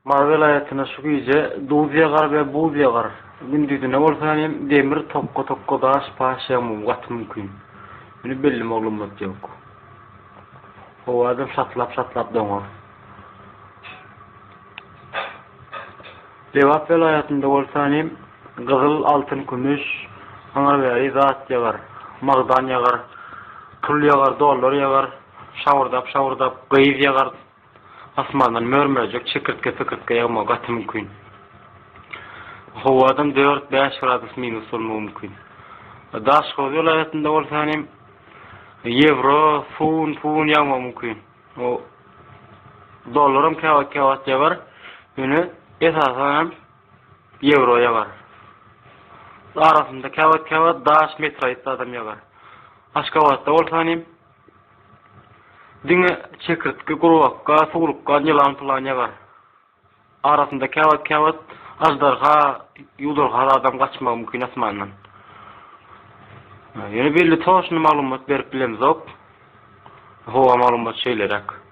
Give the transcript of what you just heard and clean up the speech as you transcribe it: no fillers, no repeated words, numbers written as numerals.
Mary welaýatynda şu gije duz ýagar we buz ýagar. Gündizine bolsa hem demir tokga-tokga daş-paş ýagmagy gaty mümkin. Ýöne belli maglumat ýok. Howadam şatlap-şatlap doňar. Lebap welaýatynda bolsa hem gyzyl, altyn, kümüş, aňry-bäri zat ýagar. Magdan ýagar, pul ýagar, dollar ýagar, şabyrdap-şabyrdap gyz ýagar. Asmandan mör-möjek, çekirtge-pekirtge ýagmagy gaty mümkin. Howadam dört-bäş gradus minus bolmagy mümkin. Daşoguz welaýatynda bolsa hem ýewro, fun, pun ýagmagy mümkin. O dollaram käwagt-käwagt ýagar, ýöne esasan hem ýewro ýagar. Arasynda käwagt-käwagt daş, metroid zadam ýagar. Aşgabatda bolsa hem Diňe çekirtgi, gurbakga, suwlukgan, ýylan pylan ýagar. Arasynda käwagt-käwagt aždarha, ýuwdarha zadam gaçmagy mümkin asmandan. Ýöne belli toşny maglumat berip bilemzok. Howa maglumaty şeýleräk.